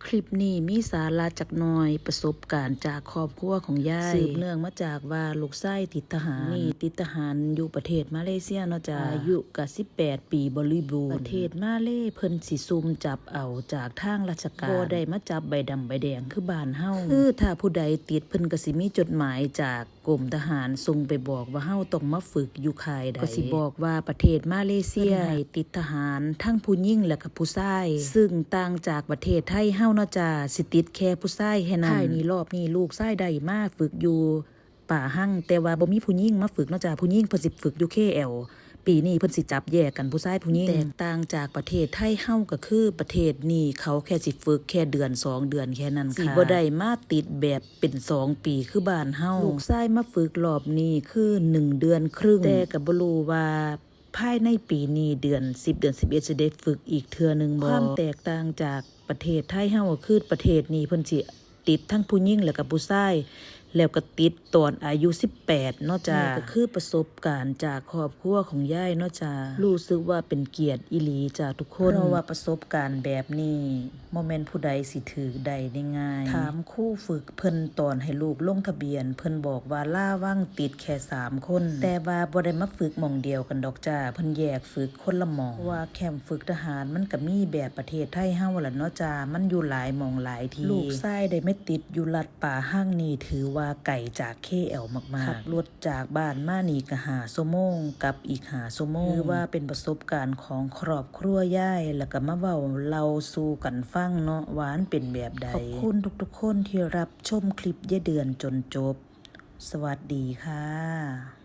ຄລິບນີ້ມີສາລະຈັກໜ່ອຍ, ປະສົບການຈາກຄອບຄົວຂອງຍາຍ ສືບເນື່ອງມາຈາກວ່າລູກຊາຍຕິດທະຫານ. ນີ້ຕິດທະຫານຢູ່ປະເທດມາເລເຊຍເນາະຈ້າ, ອາຍຸກະສິບແປດປີບໍລິບູນ. ປະເທດມາເລເພິ່ນຊິສຸ່ມຈັບເອົາຈາກທາງລາຊະການ, ບໍ່ໄດ້ມາຈັບໃບດຳໃບແດງຄືບ້ານເຮົາ. ຄືຖ້າຜູ້ໃດຕິດ ເພິ່ນກະຊິມີຈົດໝາຍຈາກ ກົມທະຫານສົ່ງໄປບອກວ່າເຮົາຕ້ອງມາຝຶກຢູ່ຄ້າຍໃດ, ກໍຊິບອກວ່າປະເທດມາເລເຊຍເພິ່ນໃຫ້ຕິດທະຫານທັງຜູ້ຍິງ ແລະກະຜູ້ຊາຍ, ຊຶ່ງຕ່າງຈາກປະເທດໄທເຮົາເນາະຈ້າ, ຊິຕິດແຄ່ຜູ້ຊາຍແຄ່ນັ້ນ. ທ້າຍນີ້ ລອບນີ້ລູກຊາຍໄດ້ມາຝຶກຢູ່ປ່າຮັງ, ແຕ່ວ່າບໍ່ມີຜູ້ຍິງມາຝຶກເນາະຈ້າ, ຜູ້ຍິງເພິ່ນຊິຝຶກຢູ່ເຄແອລ. ປີນີ້ເພິ່ນຊິຈັບແຍກກັນຜູ້ຊາຍຜູ້ຍິງ. ແຕກຕ່າງຈາກປະເທດໄທເຮົາກໍຄື ປະເທດນີ້ເຂົາແຄ່ຊິຝຶກແຄ່ເດືອນສອງເດືອນແຄ່ນັ້ນ, ຊິບໍ່ໄດ້ມາຕິດແບບເປັນສອງປີຄືບ້ານເຮົາ. ລູກຊາຍມາຝຶກລອບນີ້ຄືໜຶ່ງເດືອນຄຶ່ງ, ແຕ່ກໍບໍ່ຮູ້ວ່າພາຍໃນປີນີ້ເດືອນສິບ ເດືອນສິບເອັດ ຊິໄດ້ຝຶກອີກເທື່ອໜຶ່ງບໍ່. ຄວາມແຕກຕ່າງຈາກປະເທດໄທເຮົາກໍຄື ປະເທດນີ້ເພິ່ນຊິ ຕິດທັງຜູ້ຍິງ ແລະກະຜູ້ຊາຍ, ແລ້ວກະຕິດຕອນອາຍຸສິບແປດເນາະຈ້າ. ນີ້ກະຄືປະສົບການຈາກຄອບຄົວຂອງຍາຍເນາະຈ້າ. ຮູ້ສຶກວ່າເປັນກຽດອີ່ຫຼີຈ້າທຸກຄົນ, ເພາະວ່າປະສົບການແບບນີ້ບໍ່ແມ່ນຜູ້ໃດຊິຖືກໄດ້ງ່າຍໆ. ຖາມຄູຝຶກເພິ່ນຕອນໃຫ້ລູກລົງທະບຽນ, ເພິ່ນບອກວ່າລາວັງຕິດແຄ່ສາມຄົນ, ແຕ່ວ່າບໍ່ໄດ້ມາຝຶກໝ່ອງດຽວກັນດອກຈ້າ, ເພິ່ນແຍກຝຶກ ຄົນລະໝ່ອງ. ເພາະວ່າແຄມຝຶກທະຫານມັນກະມີແບບປະເທດໄທເຮົາຫັ້ນລະເນາະຈ້າ, ມັນຢູ່ຫຼາຍໝ່ອງຫຼາຍທີ່. ລູກຊາຍໄດ້ມາຕິດຢູ່ລັດປ່າຮັງນີ້ ຖືວ່າໄກຈາກເຄແອລມາກໆ. ຂັບລົດຈາກບ້ານມານີ້ກະຫ້າຊົ່ວໂມງ, ກັບອີກຫ້າຊົ່ວໂມງ. ຖືວ່າເປັນປະສົບການຂອງຄອບຄົວຍາຍ, ແລ້ວກະມາເວົ້າເລົ່າສູ່ກັນຟັງເນາະວ່າມັນເປັນແບບໃດ. ຂອບຄຸນທຸກໆຄົນທີ່ຮັບຊົມຄລິບຍາຍເດືອນຈົນຈົບ. ສະຫວັດດີຄ່ະ.